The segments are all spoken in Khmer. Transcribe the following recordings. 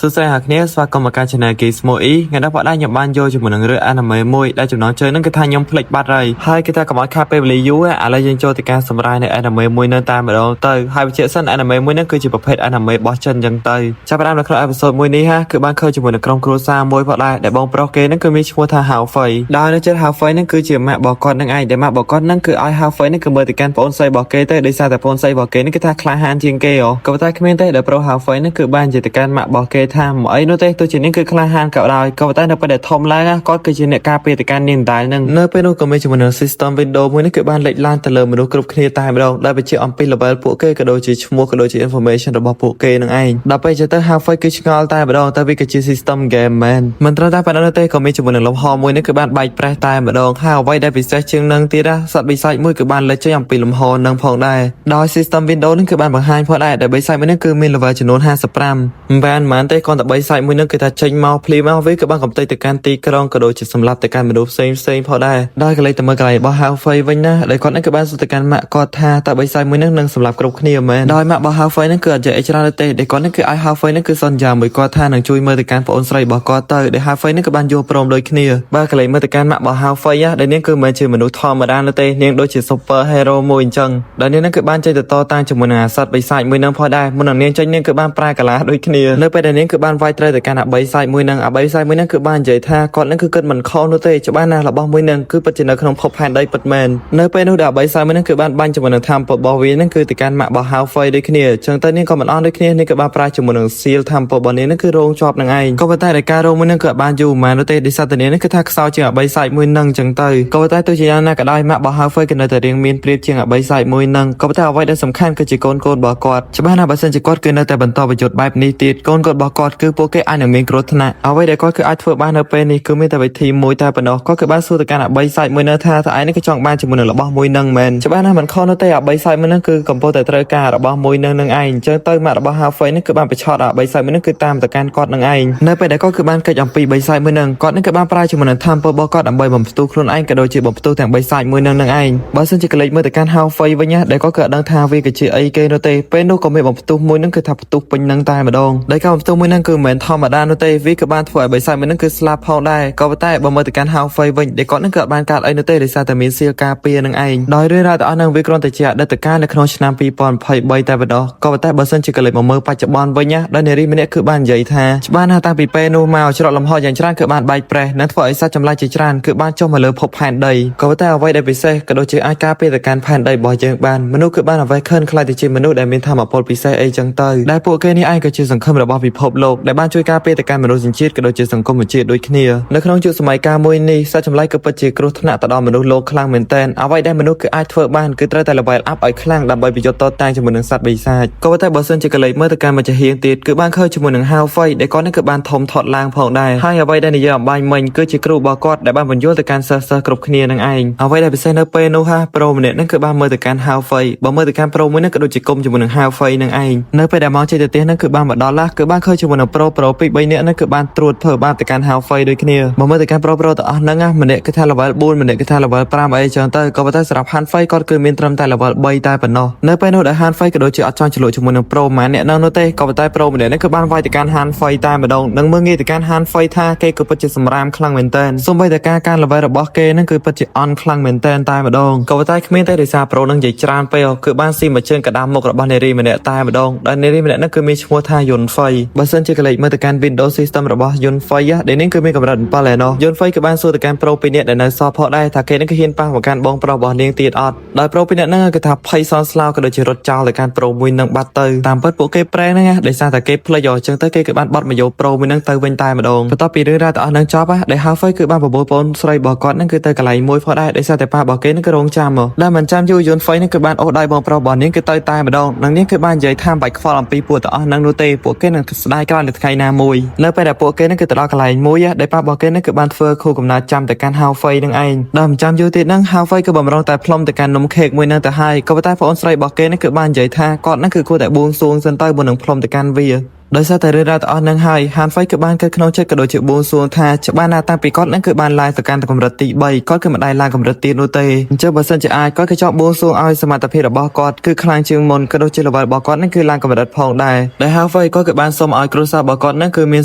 សួស្តីអ្នកគ្នាស្វាគមន៍មកកាន់ Channel Gizmo E ថ្ងៃនេះបងដែរខ្ញុំបានយកជាមួយនឹងរឿង anime មួយដែលចំណងជើងហ្នឹងគឺថាខ្ញុំភ្លេចបាត់ហើយហើយគឺថាកុំឲ្យខាតពេលវេលាយូរឥឡូវយើងចូលទៅការសម្រាយនៅ anime មួយនៅតែម្ដងទៅហើយបញ្ជាក់សិន anime មួយហ្នឹងគឺជាប្រភេទ anime របស់ចិនអញ្ចឹងទៅចាប់ផ្ដើមនៅក្នុង episode មួយនេះហាគឺបានឃើញជាមួយនឹងក្រុមគ្រួសារមួយផងដែរដែលបងប្រុសគេហ្នឹងគឺមានឈ្មោះថា Hao Fei ដោយនៅចិត្ត Hao Fei ហ្នឹងគឺជាម៉ាក់របស់គាត់នឹងឯងដែលម៉ាក់របស់គាត់ហ្នឹងគឺឲ្យ Hao Fei ហ្នឹងគឺមើលទៅកាន់ប្អូនស្រីរបស់គេទៅដោយសារតែប្អូនស្រីរបស់គេហ្នឹងគឺថាក្លាហានជាងគេហ៎ក៏ប៉ុន្តែគ្មានទេដែលប្រុស Hao Fei ហ្នឹងគឺបាននិយាយទៅកាន់ម៉ាក់របស់គេថាមិនអីនោះទេទោះជានាងគឺក្លាហានក៏ដោយក៏ប៉ុន្តែនៅពេលដែលធំឡើងគាត់គឺជាអ្នកការពារទៅកាន់នាងដែរហ្នឹងនៅពេលនោះក៏មានជាមួយនឹង system window មួយនេះគឺបានលេចឡើងទៅលើមនុស្សគ្រប់គ្នាតែម្ដងដែលបញ្ជាក់អំពី level ពួកគេក៏ដូចជាឈ្មោះក៏ដូចជា information របស់ពួកគេនឹងឯងដល់ពេលទៅ Hao Fei គឺឆ្ងល់តែម្ដងតែវាគឺជា system game មែនមិនត្រឹមតែប៉ុណ្ណោះទេក៏មានជាមួយនឹងលំហមួយនេះគឺបានបែកប្រេះតែម្ដងហើយអ្វីដែលពិសេសជាងនឹងទៀតណាសត្វបិសាចមួយគឺបានលេចចេញអំពីលំហនឹងផងដែរដោយ system window នេះគឺបានបង្ហាញផងដែរដែលបិសាចមួយនេះគឺមាន level ចំនួន55មិនបានមិនទេគ្រាន់តែបិសាចមួយនេះគឺថាចេញមកភ្លាមមកវាគឺបានកំទេចទៅកាន់ទីក្រុងក៏ដូចជាសម្លាប់ទៅកាន់មនុស្សផ្សេងផ្សេងផងដែរដោយកលេចទៅមើលកន្លែងរបស់ Hao Fei វិញណាដែលគាត់នេះគឺបានសួរទៅកាន់ម៉ាក់គាត់ថាតើបិសាចមួយនេះនឹងសម្លាប់គ្រប់គ្នាមែនដោយម៉ាក់របស់ Hao Fei នេះគឺអត់និយាយអីច្រើនទេដែលគាត់នេះគឺឲ្យ Hao Fei នេះគឺសន្យាមួយគាត់ថានឹងជួយមើលទៅកាន់ប្អូនស្រីរបស់គាត់ទៅដែល Hao Fei នេះគឺបានយល់ព្រមដូចគ្នាបើកលេចមើលទៅកាន់ម៉ាក់របស់ Hao Fei ដែលនាងគឺមិនមែនជាមនុស្សធម្មតានោះទេនាងដូចជា super hero មួយអញ្ចឹងដែលនាងនេះគឺបានចេញទៅតតាំងជាមួយនឹងអាសត្វបិសាចមួយនឹងផងដែរមុននឹងនាងចេញនាងគឺបានប្រែកាឡាដូចគ្នានៅពេលដែលនាងគឺបានវាយត្រូវទៅកាន់អាបិសាចមួយនឹងអាបិសាចមួយនឹងគឺបាននិយាយថាគាត់នឹងគឺគិតមិនខុសនោះទេច្បាស់ណាស់របស់មួយនឹងគឺពិតជានៅក្នុងភពផែនដីពិតមែននៅពេលនោះដែលអាបិសាចមួយនឹងគឺបានបាញ់ជាមួយនឹង temple របស់វានឹងគឺទៅកាន់ម៉ាក់របស់ Hao Fei ដូចគ្នាអញ្ចឹងទៅនាងក៏មិនអន់ដូចគ្នានាងគឺបានប្រើជាមួយនឹង seal temple របស់នាងនឹងគឺរងជាប់នឹងឯងក៏ប៉ុន្តែដែលការរងមួយនឹងគឺអត់បានយូរប៉ុន្មាននោះទេដោយសារតែនាងនឹងគឺថាខ្សោយជាងអាបិសាចមួយនឹងអញ្ចឹងទៅក៏ប៉ុន្តែទោះជាយ៉ាងណាក៏ដោយម៉ាក់របស់ Hao Fei ក៏នៅតែរៀងមានប្រៀបជាងអាបិសាចមួយនឹងក៏ប៉ុន្តែអ្វីដែលសំខាន់គឺជាកូនកូនរបស់គាត់ច្បាស់ណាស់បើសិនជាគាត់គឺនៅតែបន្តប្រយុទ្ធបែបនេះទៀតកូនកូនរបស់គាត់គឺពួកគេអាចនឹងមានគ្រោះថ្នាក់អ្វីដែលគាត់គឺអាចធ្វើបាននៅពេលនេះគឺមានតែវិធីមួយតែប៉ុណ្ណោះគាត់គឺបានសួរទៅកាន់អាបិសាចមួយនៅថាតើឯងនេះគឺចង់បានជាមួយនឹងរបស់មួយនឹងមែនច្បាស់ណាស់មិនខុសនោះទេអាបិសាចមួយនឹងគឺកំពុងតែត្រូវការរបស់មួយនឹងនឹងឯងអញ្ចឹងទៅម៉ាក់របស់ Hao Fei នេះគឺបានបញ្ឆោតអាបិសាចមួយនឹងគឺតាមទៅកាន់គាត់នឹងឯងនៅពេលដែលគាត់គឺបានកិច្ចអំពីបិសាចមួយនឹងគាត់នឹងគឺបានប្រើជាមួយនឹង temple របស់គាត់ដើម្បីបំផ្ទុះខ្លួនឯងក៏ដូចជាបំផ្ទុះទាំងបិសាចមួយនឹងនឹងឯងបើសិនជាកលេចមើលទៅកាន់ Hao Fei វិញណាដែលគាត់គឺអត់ដឹងថាវាគឺជាអីគេនោះទេពេលនោះក៏មានបំផ្ទុះមួយនឹងគឺថាផ្ទុះពេញនឹងតែម្ដងដោយការបំផ្ទុះមួយនឹងគឺមិនមែនធម្មតានោះទេវាគឺបានធ្វើឲ្យបិសាចមួយនឹងគឺស្លាប់ផងដែរក៏ប៉ុន្តែបើមើលទៅកាន់ Hao Fei វិញដែលគាត់នឹងគឺអត់បានកើតអីនោះទេដោយសារតែមានសៀលការពារនឹងឯងដោយរឿងរ៉ាវទាំងអស់ហ្នឹងវាគ្រាន់តែជាអតីតកាលនៅក្នុងឆ្នាំ2023តែប៉ុណ្ណោះក៏ប៉ុន្តែបើសិនជាកលេចមកមើលបច្ចុប្បន្នវិញណាដោយនារីម្នាក់គឺបាននិយាយថាច្បាស់ណាស់តាំងពីពេលនោះមកច្រកលំហយ៉ាងច្រើនគឺបានបែកប្រេះនិងធ្វើឲ្យសត្វចម្លែកជាច្រើនគឺបានចុះមកលើភពផែនដីក៏ប៉ុន្តែអ្វីដែលពិសេសក៏ដូចជាអាចការពារទៅកាន់ផែនដីរបស់យើងបានមនុស្សគឺបានអ្វីខិនខ្លាចទៅជាមនុស្សដែលមានធម៌ពលពិសេសអីចឹងទៅដែលពួកគេនេះឯងក៏ជាសង្ឃឹមរបស់ពិភពលោកដែលបានជួយការពារទៅកាន់មនុស្សជាតិក៏ដូចជាសង្គមជាតិដូចគ្នានៅក្នុងយុគសម័យកាលមួយនេះសត្វចម្លែកក៏ពិតជាគ្រោះថ្នាក់ទៅដល់មនុស្សលោកខ្លាំងមែនទែនអ្វីដែលមនុស្សគឺអាចធ្វើបានគឺត្រូវតែ level up ឲ្យខ្លាំងដើម្បីប្រយុទ្ធតតាំងជាមួយនឹងសត្វបិសាចក៏ប៉ុន្តែបើសិនជាកលេចមើលទៅកាន់មួយចាហៀងទៀតគឺបានឃើញជាមួយនឹង Hao Fei ដែលគាត់នេះគឺបានធំធាត់ឡើងផងដែរហើយអ្វីដែលនិយាយអំបញ្ញមិញគឺជាគ្រូរបស់គាត់ដែលបានបញ្យល់ទៅកាន់សិស្សសិស្សគ្រប់គ្នានឹងឯងអ្វីដែលពិសេសនៅពេលនោះហាប្រូម្នាក់នឹងគឺបានមើលទៅកាន់ Hao Fei បើមើលទៅកាន់ប្រូមួយនឹងក៏ដូចជាគុំជាមួយនឹង Hao Fei នឹងឯងនៅពេលដែលមកចេញទៅផ្ទះនឹងគឺបានមកដល់ឡាគឺបានឃើញជាមួយនឹងប្រូប្រូពីរបីនាក់នឹងគឺបានត្រួតធ្វើបាបទៅកាន់ Hao Fei ដូចគ្នាបើមើលទៅកាន់ប្រូប្រូទាំងអស់ហ្នឹងណាម្នាក់គឺថា level 4ម្នាក់គឺថា level 5អីចឹងទៅក៏ប៉ុន្តែសម្រាប់ Han Fei គាត់គឺមានត្រឹមតែ level 3តែប៉ុណ្ណោះនៅពេលនោះដែល Han Fei ក៏ដូចជាអត់ចង់ចលក់ជាមួយនឹងប្រូម៉ាអ្នកហ្នឹងនោះទេក៏ប៉ុន្តែប្រូម្នាក់នេះគឺបានវាយទៅកាន់ Han Fei តែម្ដងនិងមើលងាយទៅកាន់ Han Fei ថាគេគឺពិតជាសម្រាមខ្លាំងមែនទែនសូម្បីតែការការ level របស់គេហ្នឹងគឺពិតជាអន់ខ្លាំងមែនទែនតែម្ដងក៏ប៉ុន្តែគ្មានទេដោយសារប្រូនឹងនិយាយច្រើនពេកគឺបានស៊ីមួយជើងកដាមុខរបស់នារីម្នាក់តែម្ដងដែលនារីម្នាក់ហ្នឹងគឺមានឈ្មោះថាយុនហ្វៃបើសិនជាកលេចមើលទៅកាន់ Windows System របស់យុនហ្វៃដែលនេះគឺមានកម្រិត7ឯណោះយុនហ្វៃគឺបានសួរទៅកាន់ប្រូពីរនាក់ដែលនៅសល់ផងដែរថាគេនឹងគឺហ៊ានប៉ះមកកាន់បងប្រុសរបស់នាងទៀតអត់ដោយប្រូពីរនាក់ហ្នឹងគឺថាភ័យសល់ស្លោក៏ដូចជារត់ចោលទៅកាន់ប្រូមួយនឹងបាត់ទៅតាមពិតពួកគេប្រេងហ្នឹងណាដោយសារតែគេភ្លេចអញ្ចឹងទៅគេគឺបានបត់មកយកប្រូមួយហ្នឹងទៅវិញតែម្ដងបន្ទាប់ពីរឿងរ៉ាវទាំងអស់ហ្នឹងចប់ដែល Hao Fei គឺបានបបួលប្អូនស្រីរបស់គាត់ហ្នឹងគឺទៅកន្លែងមួយផងដែរដោយសារតែប៉ារបស់គេហ្នឹងគឺរងចាំមកដែលមិនចាំយូរយុនហ្វៃហ្នឹងគឺបានអូសដៃបងប្រុសរបស់នាងគឺទៅតែម្ដងនិងនាងគឺបាននិយាយថាមិនបាច់ខ្វល់អំពីពួកទាំងអស់ហ្នឹងនោះទេពួកគេនឹងស្ដាយក្រោយនៅថ្ងៃណាមួយនៅពេលដែលពួកគេហ្នឹងគឺទៅដល់កន្លែងមួយដែលប៉ារបស់គេហ្នឹងគឺបានធ្វើខួរកំណើតចាំទៅកាន់ Hao Fei នឹងឯងដល់មិនចាំយូរទៀតហ្នឹង Hao Fei គឺបំរុងតែផ្លុំទៅកាន់នំខេកមួយហ្នឹងទៅហើយក៏ប៉ុន្តែប្អូនស្រីរបស់គេហ្នឹងគឺបាននិយាយថាគាត់ហ្នឹងគឺគួរតែបួងសួងសិនទៅមុននឹងផ្លុំទៅកាន់វា។ ដោយសារតែរឿងរ៉ាវទាំងអស់ហ្នឹងហើយហានហ្វៃគឺបានគិតក្នុងចិត្តក៏ដូចជាបួងសួងថាច្បាស់ណាស់តាំងពីគាត់ហ្នឹងគឺបានឡើងទៅកាន់កម្រិតទី3គាត់គឺមិនដែលឡើងកម្រិតទៀតនោះទេអញ្ចឹងបើសិនជាអាចគាត់គឺចង់បួងសួងឲ្យសមត្ថភាពរបស់គាត់គឺខ្លាំងជាងមុនក៏ដូចជា level របស់គាត់ហ្នឹងគឺឡើងកម្រិតផងដែរដែលហាហ្វៃគាត់គឺបានសុំឲ្យគ្រួសាររបស់គាត់ហ្នឹងគឺមាន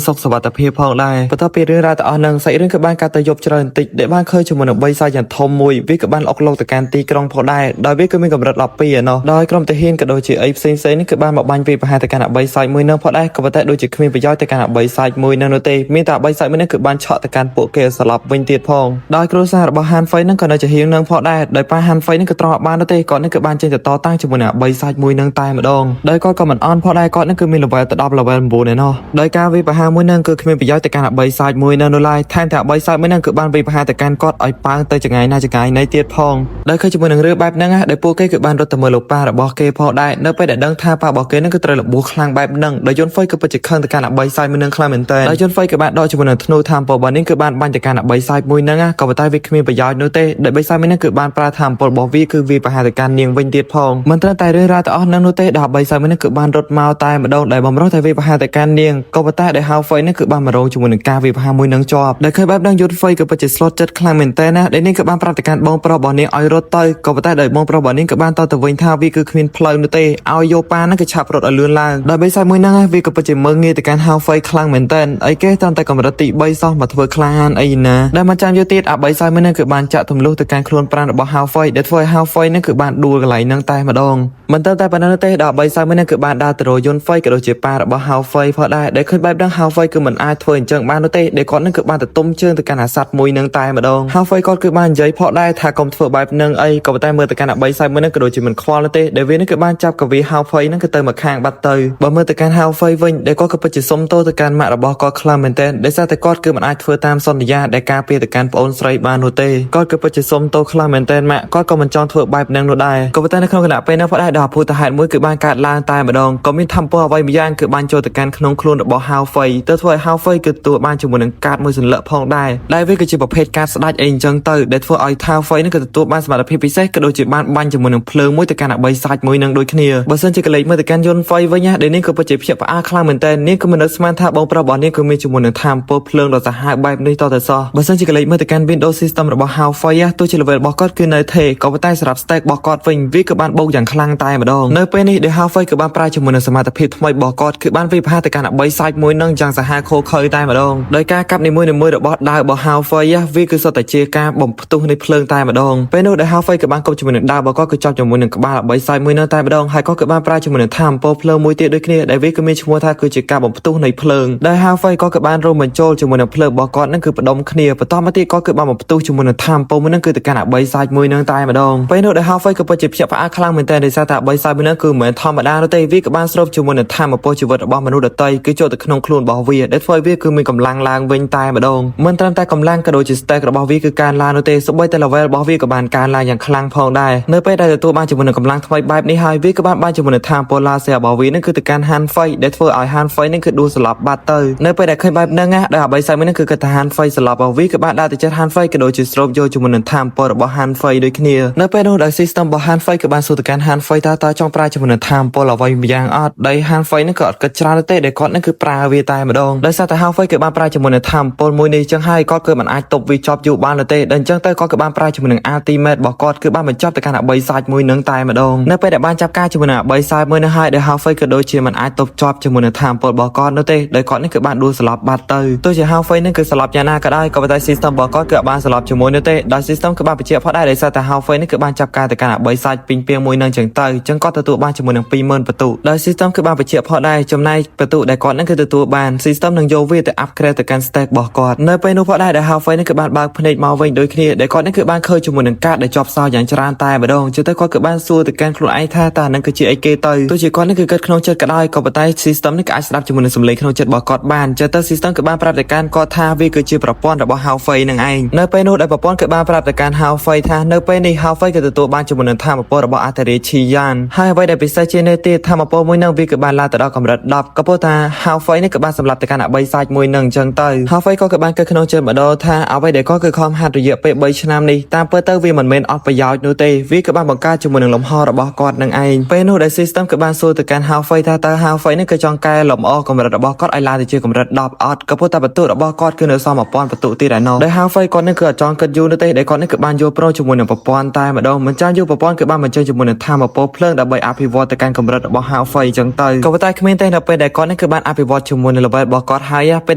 សុខសុវត្ថិភាពផងដែរបន្ទាប់ពីរឿងរ៉ាវទាំងអស់ហ្នឹងសាច់រឿងគឺបានកាត់ទៅយប់ច្រើនបន្តិចដែលបានឃើញជាមួយនឹងបីសាយ៉ាងធំមួយវាគឺបានអុកឡុកទៅកាន់ទីក្រុងផងដែរដោយវាគឺមានកម្រិត12ឯណោះដោយក្រុមទាហានក៏ដូចជាអីផ្សេងៗនេះគឺបានមកបាញ់វាប្រហែលទៅកាន់បីសាច់មួយនឹងផងដែរក៏ប៉ុន្តែដូចជាគ្មានប្រយោជន៍ទៅកាន់បីសាច់មួយនឹងនោះទេមានតែបីសាច់មួយនឹងគឺបានឆក់ទៅកាន់ពួកគេស្លាប់វិញទៀតផងដោយគ្រួសាររបស់ហានហ្វៃនឹងក៏នៅជាហៀងនឹងផងដែរដោយប៉ាហានហ្វៃនឹងក៏ត្រង់បាននោះទេគាត់នឹងគឺបានចេញទៅតតាំងជាមួយនឹងបីសាច់មួយនឹងតែម្ដងដោយគាត់ក៏មិនអន់ផងដែរគាត់នឹងគឺមាន level ទៅដល់ level 9ឯណោះដោយការវាយប្រហារមួយនឹងគឺគ្មានប្រយោជន៍ទៅកាន់បីសាច់មួយនឹងនោះឡើយថែមទាំងបីសាច់មួយនឹងគឺបានវាយប្រហារទៅកាន់គាត់ឲ្យប៉ើងទៅចង្ងាយណាចង្ងាយនៃទៀតផងដោយឃើញជាមួយនឹងរឿងបែបហ្នឹងណាដែលពួកគេគឺបានរត់ទៅមើលលោកប៉ារបស់គេផងដែរនៅពេលដែលដឹងថាប៉ារបស់គេនឹងគឺត្រូវរបួសខ្លាំងបែបហ្នឹងដោយយន្តហ្វុយគឺពិតជាខឹងទៅកាន់បីសាច់មួយនឹងខ្លាំងមែនទែនដោយយន្តហ្វុយគឺបានដកជាមួយនឹងធ្នូថាមពលរបស់នេះគឺបានបាញ់ទៅកាន់បីសាច់មួយហ្នឹងណាក៏ប៉ុន្តែវាគ្មានប្រយោជន៍នោះទេដោយបីសាច់មួយហ្នឹងគឺបានប្រើថាមពលរបស់វាគឺវាប្រហារទៅកាន់នាងវិញទៀតផងមិនត្រឹមតែរឿងរ៉ាវទាំងអស់ហ្នឹងនោះទេដល់បីសាច់មួយហ្នឹងគឺបានរត់មកតែម្ដងដែលបំរុះតែវាប្រហារទៅកាន់នាងក៏ប៉ុន្តែដែលហៅហ្វុយហ្នឹងគឺបានមករងជាមួយនឹងការវាប្រហារមួយនឹងជាប់ដែលឃើញបែបហ្នឹងយន្តហ្វុយគឺពិតជាស្លុតចិត្តខ្លាំងមែនទែនណាដែលនាងគឺបានប្រាប់ទៅកាន់បងប្រុសរបស់នាងឲ្យរត់ទៅក៏ប៉ុន្តែដោយបងប្រុសរបស់នាងគឺបានតទៅវិញថាវាគឺគ្មានផ្លូវនោះទេឲ្យយកប៉ាហ្នឹងគឺឆាប់រត់ឲ្យលឿនឡើងដោយបីសាច់មួយហ្នឹងវាក៏ពិតជាមើងងាយទៅកាន់ហៅហ្វៃខ្លាំងមែនទែនអីគេតាមតែកម្រិតទី3សោះមកធ្វើក្លាហានអីណាដែលមកចាំយកទៀតអាបីសាច់មួយហ្នឹងគឺបានចាក់ទម្លុះទៅកាន់ខ្លួនប្រាណរបស់ហៅហ្វៃដែលធ្វើឲ្យហៅហ្វៃហ្នឹងគឺបានដួលកន្លែងហ្នឹងតែម្ដងមិនត្រឹមតែប៉ុណ្ណឹងទេដល់បីសាច់មួយហ្នឹងគឺបានដើរទៅរកយន្តហ្វៃក៏ដូចជាប៉ារបស់ហៅហ្វៃផងដែរដែលឃើញបែបហ្នឹងហៅហ្វៃគឺមិនអាចធ្វើអញ្ចឹងបាននោះទេដែលគាត់ហ្នឹងគឺបានទៅទុំជើងទៅកាន់អាសត្វមួយហ្នឹងតែម្ដងហៅហ្វៃគាត់គឺបាននិយាយផងដែរថាកុំធ្វើបែបហ្នឹងអីក៏ប៉ុន្តែមើលទៅកាន់អាបីសាច់មួយហ្នឹងក៏ដូចជាមិនខ្វល់នោះទេដែលវានេះគឺបានចាប់កវីហៅហ្វៃហ្នឹងគឺទៅមកខាងបាត់ទៅបើមើលទៅកាន់ហៅហ្វៃវិញដែលគាត់ក៏ពិតជាសុំទោសទៅកាន់ម៉ាក់របស់គាត់ខ្លាំងមែនទែនដោយសារតែគាត់គឺមិនអាចធ្វើតាមសន្យាដែលការពារទៅកាន់ប្អូនស្រីបាននោះទេគាត់គឺពិតជាសុំទោសខ្លាំងមែនទែនម៉ាក់គាត់ក៏មិនចង់ធ្វើបែបហ្នឹងនោះដែរក៏ប៉ុន្តែនៅក្នុងខណៈពេលនោះផងដែរដល់ភូតហេតុមួយគឺបានកើតឡើងតែម្ដងក៏មានធម្មពលអ្វីម្យ៉ាងគឺបានចូលទៅកាន់ក្នុងខ្លួនរបស់ហៅហ្វៃទៅធ្វើឲ្យហៅហ្វៃគឺទទួលបានជាមួយនឹងកាតមួយសន្លឹកផងដែរដែលវាគឺជាប្រភេទកាតស្ដាច់អីអញ្ចឹងទៅដែលធ្វើឲ្យហៅហ្វៃនឹងក៏ទទួលបានសមត្ថភាពពិសេសក៏ដូចជាបានបាញ់ជាមួយនឹងភ្លើងមួយទៅកាន់អាបីសាច់មួយនឹងដូចគ្នាបើសិនជាកលេចមើលទៅកាន់យន្តហ្វៃវិញណាដែលនេះក៏ពិតជាភ្ញាក់ផ្អើលខ្លាំងមែនទែននេះក៏មិននឹកស្មានថាបងប្រុសរបស់នេះគឺមានជាមួយនឹងធម្មពលភ្លើងដ៏សាហាវបែបនេះតទៅសោះបើសិនជាកលេចមើលទៅកាន់ Windows System របស់ហៅហ្វៃទោះជា level របស់គាត់គឺនៅថេក៏ប៉ុន្តែសម្រាប់ stack របស់គាត់វិញវាគឺបានបូកយ៉ាងខ្លាំងតែម្ដងនៅពេលនេះដែលហៅហ្វៃគឺបានប្រើជាមួយនឹងសមត្ថភាពថ្មីរបស់គាត់គឺបានវាយប្រហារទៅកាន់អាបីសាច់មួយនឹងយ៉ាងសាហាវឃោឃៅតែម្ដងដោយការកាប់នីមួយៗរបស់ដាវរបស់ហៅហ្វៃវាគឺសុទ្ធតែជាការបំផ្ទុះនៃភ្លើងតែម្ដងពេលនោះដែលហៅហ្វៃគឺបានគប់ជាមួយនឹងដាវរបស់គាត់គឺចាប់ជាមួយនឹងក្បាលអាបីសាច់មួយនឹងតែម្ដងហើយគាត់គឺបានប្រើជាមួយនឹងថាមពលភ្លើងមួយទៀតដូចគ្នាដែលវាគឺមានឈ្មោះថាគឺជាការបំផ្ទុះនៃភ្លើងដែលហៅហ្វៃក៏គឺបានរួមបញ្ចូលជាមួយនឹងភ្លើងរបស់គាត់នឹងគឺផ្ដុំគ្នាបន្តមកទៀតគាត់គឺបានបំផ្ទុះជាមួយនឹងថាមពលមួយនឹងគឺទៅកាន់អាបីសាច់មួយនឹងតែម្ដងពេលនោះដែលហៅហ្វៃក៏ពិតជាភ្ញាក់ផ្អើលខ្លាំងមែនទែនដោយសារតែអាបីសាច់មួយនឹងគឺមិនមែនធម្មតានោះទេវាក៏បានស្រូបជាមួយនឹងថាមពលជីវិតរបស់មនុស្សដទៃគឺចូលទៅក្នុងខ្លួនរបស់វាដែលធ្វើឲ្យវាគឺមានកម្លាំងឡើងវិញតែម្ដងមិនត្រឹមតែកម្លាំងក៏ដូចជា stack របស់វាគឺកើនឡើងនោះទេសូម្បីតែ level របស់វាក៏បានកើនឡើងយ៉ាងខ្លាំងផងដែរនៅពេលដែលទទួលបានជាមួយនឹងកម្លាំងថ្មីបែបនេះហើយវាក៏បានបានជាមួយនឹងថាមពល laser របស់វានឹងគឺទៅកាន់ហានហ្វៃដែលធ្វើឲ្យហានហ្វៃនឹងគឺដួលស្លាប់បាត់ទៅនៅពេលដែលឃើញបែបហ្នឹងណាដែលអាបីសាច់មួយនឹងគឺគិតថាហានហ្វៃស្លាប់របស់វាគឺបានដើរទៅចិត្តហានហ្វៃក៏ដូចជាស្រូបយកជាមួយនឹងថាមពលរបស់ហានហ្វៃដូចគ្នានៅពេលនោះដែល system របស់ហានហ្វៃគឺបានសួរទៅកាន់ហានហ្វៃថាតើចង់ប្រើជាមួយនឹងថាមពលអ្វីម្យ៉ាងអត់ដែលហានហ្វៃនឹងក៏អត់គិតច្រើនទេដែលគាត់នឹងគឺប្រើវាតែម្ដងដោយសារតែហានហ្វៃគឺបានប្រើជាមួយនឹងថាមពលមួយនេះចឹងហើយគាត់គឺមិនអាចទប់វាជាប់យូរបានទេដល់អញ្ចឹងទៅគាត់គឺបានប្រើជាមួយនឹង ultimate របស់គាត់គឺបានបញ្ចប់ទៅកាន់អាបីសាច់មួយនឹងតែម្ដងនៅពេលដែលបានចាប់ការជាមួយនឹងអាបីសាច់មួយនឹងហើយដែលហាហ្វៃក៏ដូចជាមិនអាចទប់ជាប់ជាមួយនឹងថាមពលរបស់គាត់នោះទេដោយគាត់នេះគឺបានដួលស្លាប់បាត់ទៅទោះជាហាហ្វៃនឹងគឺស្លាប់យ៉ាងណាក៏ដោយក៏ប៉ុន្តែ system របស់គាត់គឺអត់បានស្លាប់ជាមួយនោះទេដោយ system គឺបានបញ្ជាក់ផងដែរដោយសារតែហាហ្វៃនេះគឺបានចាប់ការទៅកាន់អាបីសាច់ពីងពីងមួយនឹងចឹងទៅចឹងគាត់ទទួលបានជាមួយនឹង20000បន្ទុដោយ system គឺបានបញ្ជាក់ផងដែរចំណែកបន្ទុដែលគាត់នឹងគឺទទួលបាន system នឹងយកវាទៅ upgrade ទៅកាន់ stack របស់គាត់នៅពេលនោះផងដែរដែលហាហ្វៃនេះគឺបានបើកភ្នែកមកវិញដូចគ្នាដែលគាត់នេះគឺបានឃើញជាមួយនឹងកាតដែលជាប់សោយ៉ាងច្រើនតែម្ដងចឹងទៅគាត់គឺបានសួរទៅកាន់ខ្លួនឯងថាតើនឹងគឺជាអីគេទៅទោះជាគាត់នេះគឺគិតក្នុងចិត្តក៏ដោយក៏ប៉ុន្តែ system នេះក៏អាចស្ដាប់ជាមួយនឹងសំឡេងក្នុងចិត្តរបស់គាត់បានចឹងទៅ system គឺបានប្រាប់ទៅកាន់គាត់ថាវាគឺជាប្រព័ន្ធរបស់ Huawei នឹងឯងនៅពេលនោះដែលប្រព័ន្ធគឺបានប្រាប់ទៅកាន់ Huawei ថានៅពេលនេះ Huawei ក៏ទទួលបានជាមួយនឹងធម៌ពលរបស់អធិរាជឈីយ៉ា បានហើយអ្វីដែលពិសេសជាងនេះទៀតថាមពលមួយនឹងវាគឺបានឡើងទៅដល់កម្រិត10ក៏ព្រោះថា Hao Fei នេះគឺបានសម្លាប់ទៅកាន់អាបីសាច់មួយនឹងអញ្ចឹងទៅ Hao Fei ក៏គឺបានគិតក្នុងចិត្តម្ដងថាអ្វីដែលគាត់គឺខំហាត់រយៈពេល3ឆ្នាំនេះតាមពិតទៅវាមិនមែនអត់ប្រយោជន៍នោះទេវាគឺបានបង្កើតជាមួយនឹងលំហរបស់គាត់នឹងឯងពេលនោះដែល system គឺបានសួរទៅកាន់ Hao Fei ថាតើ Hao Fei នេះគឺចង់កែលម្អកម្រិតរបស់គាត់ឲ្យឡើងទៅជាកម្រិត10អត់ក៏ព្រោះតែបន្ទុករបស់គាត់គឺនៅសល់1000បន្ទុកទៀតឯណោះដែល Hao Fei គាត់នេះគឺអត់ចង់គិតយូរនោះទេដែលគាត់នេះគឺបានយល់ព្រមជាមួយនឹងប្រព័ន្ធតែម្ដងមិនចាំយូរប្រព័ន្ធគឺបានបញ្ចេញជាមួយនឹងថាមពលភ្លើងដើម្បីអភិវឌ្ឍទៅកាន់កម្រិតរបស់ Hao Fei អញ្ចឹងទៅក៏ប៉ុន្តែគ្មានទេនៅពេលដែលគាត់នេះគឺបានអភិវឌ្ឍជាមួយនឹង level របស់គាត់ហើយពេល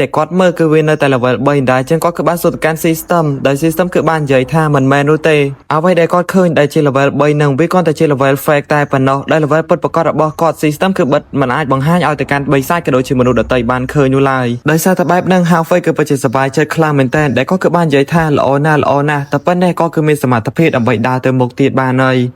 ដែលគាត់មើលគឺវានៅតែ level 3ដែរអញ្ចឹងគាត់គឺបានសួរទៅកាន់ system ដែល system គឺបាននិយាយថាមិនមែននោះទេអ្វីដែលគាត់ឃើញដែលជា level 3នឹងវាគ្រាន់តែជា level fake តែប៉ុណ្ណោះដែល level ពិតប្រាកដរបស់គាត់ system គឺបិទមិនអាចបង្ហាញឲ្យទៅកាន់បិសាចក៏ដូចជាមនុស្សដទៃបានឃើញនោះឡើយដោយសារតែបែបហ្នឹង Hao Fei គឺពិតជាសប្បាយចិត្តខ្លាំងមែនទែនដែលគាត់គឺបាននិយាយថាល្អណាស់ល្អណាស់តែប៉ុណ្ណេះគាត់គឺមានសមត្ថភាពដើម្បីដើរទៅមុខទៀតបានហើយ។